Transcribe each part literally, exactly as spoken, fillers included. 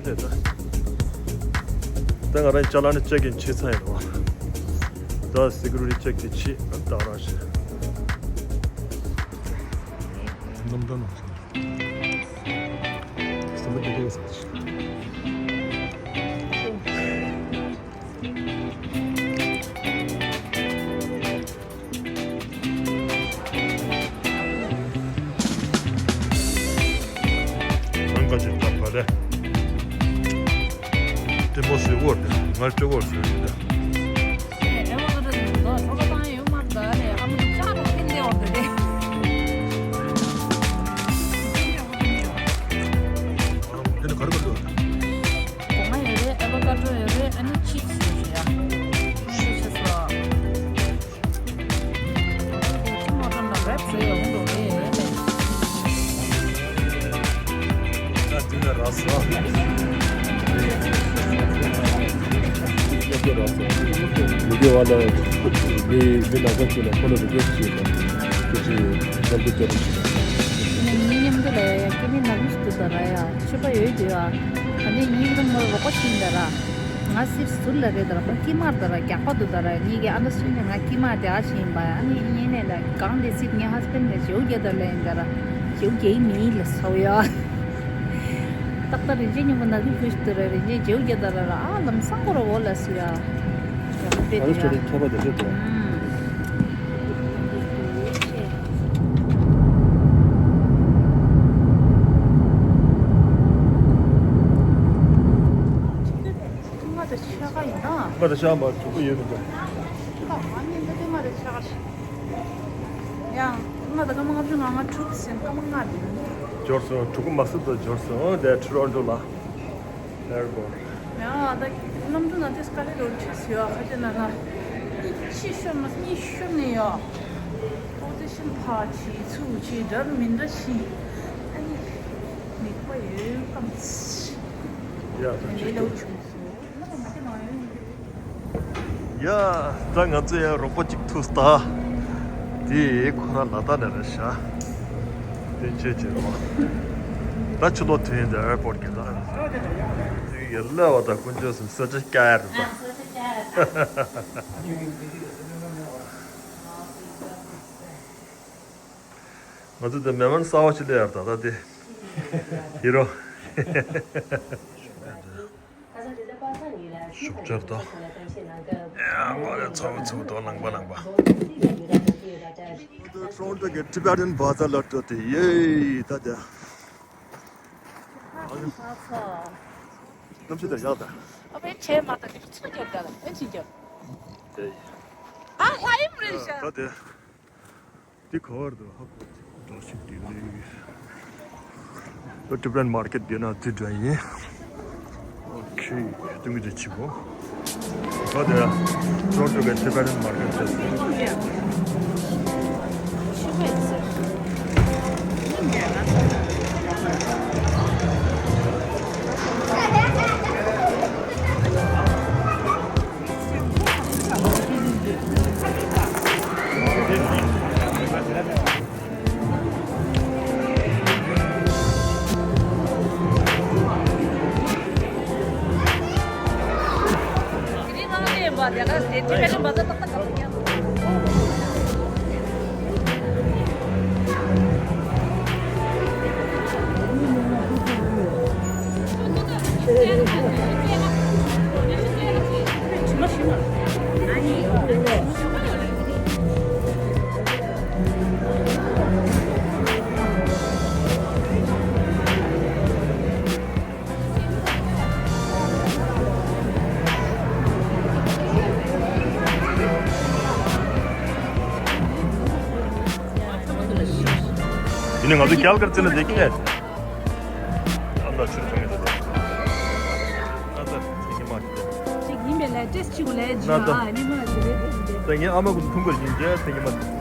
ད་ང་རང་ཅ་ལག་ནི་ཅེག་ཨིན་བྱས་ཚར་ཡིན་རོ། ད་སི་ཀུ་རི་ཊི་ཅེག་དེ་བྱས་ད་རང་བྱས། རྣམ་གྲངས་ནང་སོང་། སེམས་པ་སྐྱིད་པོ་ཡོད་ས་ཞིག་ཨང་ཀ་ཅིག་ཐབ་ག་ལེ། ཏིན་པོ་སི་ཝོར་ཏེ་ང་ལྕོག་གོར་ཟེར་གྱི་ད། ཨེ་ཨེ་བ་ཀ་ཏོ་ནི་ཏོ་ཁྲོ་ཁ་བཏང་ཡོད་མ་རེད་ད་ལེ། ཨ་མ་ཏོ་ལྕགས་ཏོ་ཕིན་ཏེ་ཡོད་ཏེ་ཏེ། ཨ་དེ་ནི་ག་རེ་ག་རེ་ཡོད། སྒོ་ང་ཡོད་རེད། ཨེ་བ་ཀ་ཏོ་ཡོད་རེད། ཨ་ནི་ཆིབ་སི་ཡོད་རེད་ཡ། ཨ་ནི་ཆི་སོ། མི་དགེ་བ་ལ་མི་མི་ནག་པ་ཚོ་ལ་ཁོ་ལ་རི་ཀུ་ཨེ་སི་ཊི་བྱེད་དང་སྐད་ཆ་ཡོད་ལམ་དུ་སྐྱོར་རོགས་བྱེད་དང་། ངའི་མཉམ་དུ་ལ་ཡ་སྐྱེ་དམན་ནག་མི་ཞིག་འདུག་ད་ར་ཡ། ཆོས་པ་ཡོད་དུས་ཨ། ད་ནས་ངའི་རུམ་ངོ་རོགས་པ་ཕྱིན་ད་ར། ང་སིབ་ཟུར་ལ་རེད་ད་ར། ཁོ་དཀྱིལ་མར་ད་ར། རྒྱག་པ་འདུག་ད་ར། ངེད་ཀྱི་ཨ་ན་སུན་ནས་ང་དཀྱིལ་མར་དེ་ཨ་ཕྱིན་པ་ཨ་ནི་ངེད་ནས་ལ་གང་དེ་སིབ་ངའི་ཧ་སི་བྷེན་ཌི་ལ་བྱེའུ་རྒྱག་ད་ལ་ཡིན་ད་ར། བྱེའུ་རྒྱག་ཡིན་མིན་ལ་སོ་ཡ། ཏག་ཏག་རིན་ཆེན་སྙིང་པོ་ནག་གི་ཁུ་ཞིག་ཏུ་ར་རིན་ཆེན་བྱེའུ་རྒྱག་ད་ར་ར། ཨ་ལམ་སང་ཁོ་ར་འོ་ལ་སུ་ཡ། ཡག་པོ་དཔེ་ཨ་དུ་ཡ། ཁྱད་པར་དེ་ཚོ་དང་། ང་དང་ཤ་ཁ་ཡིན་ན། ང་དང་ཤ་མ་གྲུ་གུ་ཡོད་མི་འདུག་ཁ་ང་ནི་འདི་དེ་མ་རེད་ཤ་ཁ་ཞིག་ཡང་ང་དང་སྐར་མ་ལྔ་བཅུ་ང་ལྔ་དྲུག་ཟིན་སྐར་མ་ལྔ་དེ། འབྱོར་སོང་། གྲུ་གུ་མ་སུ་དུ་འབྱོར་སོང་། དེ་ཊོ་རོན་ཊོ་ལ། ཨེར་པོར་ཊི། ཡང་ད་གནམ་གྲུ་ནང་དེ་སྐ་ལེ་རོ་ཆུ་ཟི་བ་ཁ་ཆེ་ན་ན། ཅི་ཤོར་མ་གཉིས་ཤོར་ནས་ཡོད། ཨོ་དེ་བཞིན་ཕ་ཆི་ཚུ་ཆི་འདྲ་མི་འདྲ་ཤི། ཨ་ནི་མིག་པ་ཡོད་ཀམ་ཚི། ཡ་ད་ཆུ་ལེ་ལོ་ཆུ། ཡ། ད་ང་ཚོ་ཡང་རོགས་པ་གཅིག་ཐུག་སྟ། དེ་ཁོ་རང་ལ་དྭགས་ནས་རེད་ཤག་བསྟན་ཆོས་ཀྱི་རོགས། ད་ཕྱི་ལོགས་ཐོན་ཡིན་ད་ཨེར་པོར་ཊི་གི་ད། དེ་ཡར་ལ་བ་ད་དཀོན་མཆོག་གསུམ་ས་ཆ་སྐྱ་ཡར་ད། ང་ཚོ་དེ་མེ་མན་གསར་བ་ཞིག་སླེབས་ཡར་ད་ད་དེ། ཡིན་རོ། ཤུགས་ཆེར་དང་། ཡ་མ་རེད། ཚོ་ཚོ་དོ་ལངས་པ་ལངས་པ། ཊོ་རོན་ཊོ་གི་ཊི་བེ་ཊན་བ་ཛར་ལ་འགྲོ་དེ་ཡེ་ད་དེ། གནམ་གཤིས་དེ་ཡག་ད། ཨ་བའི་ཆེ་མ་ད་དེ་ཚོ་རྒྱབ་ད་ལ་ཨེ་ཅི་རྒྱབ། དེ་ཡེ། ཨ་ལྷ་ཡིམ་རེད་ཤག་ད་དེ། འདི་ག་བར་དུ་ཧ་གོ་འགྲོ་ཞིག་འདི་ལས། ད་ཊི་བེ་ཊན་མར་ཀེཊ་འདི་ན་འདི་འདྲ་ཡིན། ཨོ་ཁེ། ཐུང་གི་འདི་ཆི་གོ་ད་དེ་ཊོ་རོན་ཊོ་གི་ཊི་བེ་ཊན་མར་ཀེཊ་ཆེ། དེ་ནས་ང་ཚོ་རྒྱལ་དཀར་རྩེ་ལ་བསྡད་ཀྱི་མེད། ཨ་མ་ཆུར་ཐོན་གྱི་འདུག་ཨ་ཙི་ཚིག་གི་མ་ཅིག་ཡིན་པའི་ལས་ཏེས་ཅིག་ལས་ན་ད། ཉི་མ་ཞིག་རེད་དེ། ད་ངའི་ཨ་མ་ཀུན་ཐུང་གར་ཡིན་རྗེས་ཚིག་གི་མ་ཅིག་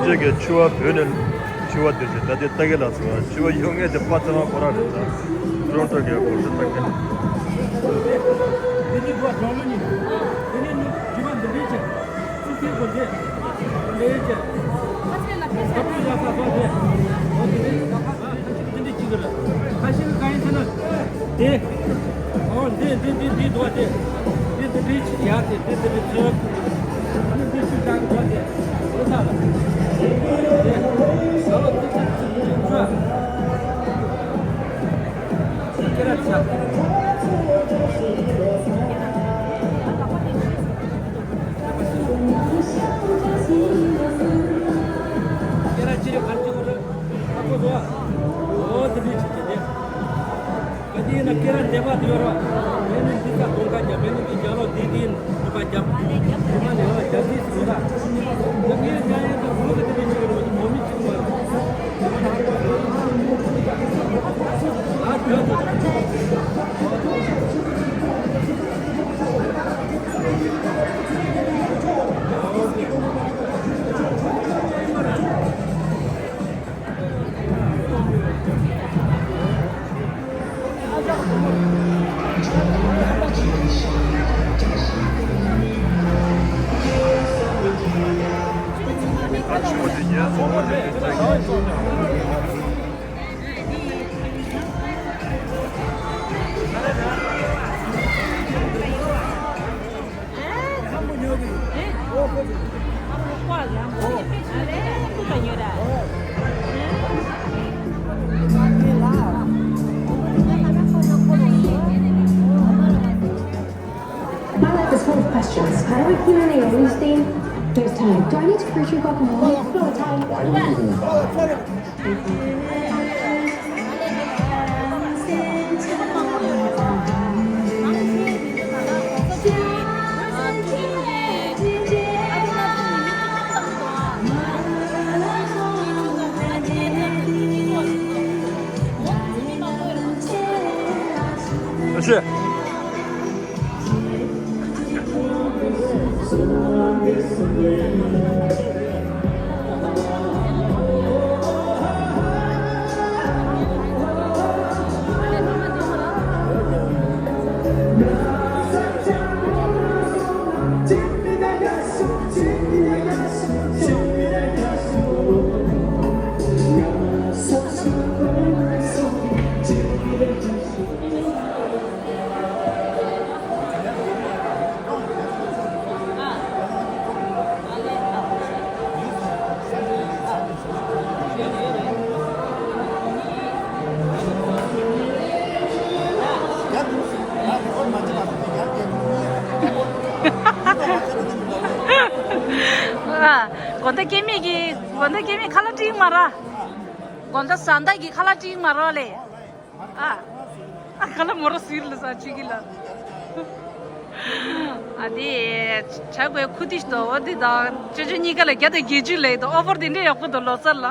ཁྱེད་ཀྱིས་ཕྱུ་པ་བོད་ནས་ཕྱུ་པ་འདོན་བྱེད་ད་ལྟའི་ལྟ་གི་ལ་སོང་ཕྱུ་པ་ཡོང་ངེས་དེ་པ་ཚེ་རང་ཁོ་རང་རེད་ད། ཊོ་རོན་ཊོ་གི་སྐོར་དུ་ལྟ་གི། འདི་འདྲ་གཅིག་རེད། ཁ་ཤས་ཀྱི་ག་ཡིན་ཟེར་ན། དེ། ཨོ་འདི་འདི་འདི་འདི་འདུག་དེ། འདི་འདི་འདི་ཡག་དེ་འདི་འདི་འདི་ཚོས། ཨ་ནི་འདི་ཤུགས་རྒྱག་གི་འདུག་དེ། འདི་ཚ་ལ། དེ། ཟ་ལོ་འདི་འདི་འདི་འདི་ཚོས། ཁྱེད་རང་ཚ། ཁྱེད་རང་ཅི་རེད་གར་ཅི་གོ་རེད། ཨ་ཁོ་ཚོ། ཨོ་དེ་འདྲའི་ཆེ་ཆེ་དེ། ག་ཅི་ཡིན་ན་སྐེ་རགས་འདེབས་པ་དེ་ཡོད་ར། མེད་ནི་འདི་ཚ་གོང་ཁ་རྒྱབ། མེད་ནི་འདི་རྒྱབ་ལོག་འདི་འདི་ཡིན་འདི་པ་རྒྱབ། འདི་མ་ནས་ཨོ་རྒྱབ་འདི་ཟེར་ར། ད་ངས་རྒྱ་ཡན་དང་བོད་ཀྱི་དེ་འདྲའི་ཆེ་གི་རེད་བ། མོ་མི་གཅིག་མ་རེད། ཨ་རྒྱབ་དང་། About the twelve questions, how do I clean on the orange thing? There's time. Do I need to pressure cook more? No time. ཨ། དགོང་དག་སྐྱེ་དམན་གྱི་དགོང་དག་སྐྱེ་དམན་ཁ་ལག་སྤྲིང་མ་ར། དགོང་དག་བཟའ་ཟླ་གི་ཁ་ལག་སྤྲིང་མ་ར་ལེ། ཨ། ཨ་ཁ་ལག་མོ་ར་ཟིར་ལ་ཟ་ཅིག་གི་ལ། ཨ་དེ། བྱ་དགོས་ཁུ་ཏིས་དོ་འོ་དེ་དང་ཅོ་ཅོ་གཉིས་ཀ་ལ་བརྒྱ་དང་བརྒྱད་ཅུ་ལེགས་དང་ཨོ་ཕར་དེ་འདྲ་ཡག་པོ་འདུག་ལོ་གསར་ལ་ཨ།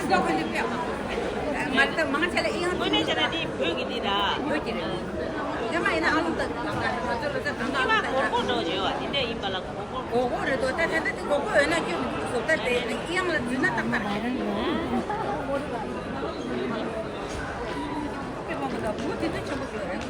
ང་ཚོ་མང་ཆེ་ལ་ཨི་ཡང་དངོས་གནས་བྱས་ན་འདི་བོད་ཀྱི་འདི་ར། བོད་ཀྱི་རེད། ཡང་མ་ཡིན་ན་ཨ་ལུང་དང་ང་ཚོ་ལོ་ཙཱ་གང་ག་ཨ་ལུང་དང་གོར་གོར་འགྲོ་བྱས་པ་འདི་འདྲ་ཡིན་པ་ལ་གོར་གོར། གོར་གོར་རེད་དོ། ད་ད་ལྟ་དེ་གོར་གོར་ཡོད་ན་སྐྱོན་མི་འདུག་བཟོ་ལྟ་དེ་ཨི་ཡང་ལ་འཛུལ་ན་ཏག་ཏག་རེད། དཔེ་མང་པོ་དང་བོད་དེ་དུས་ཆེན་པོ་ཞིག་རེད།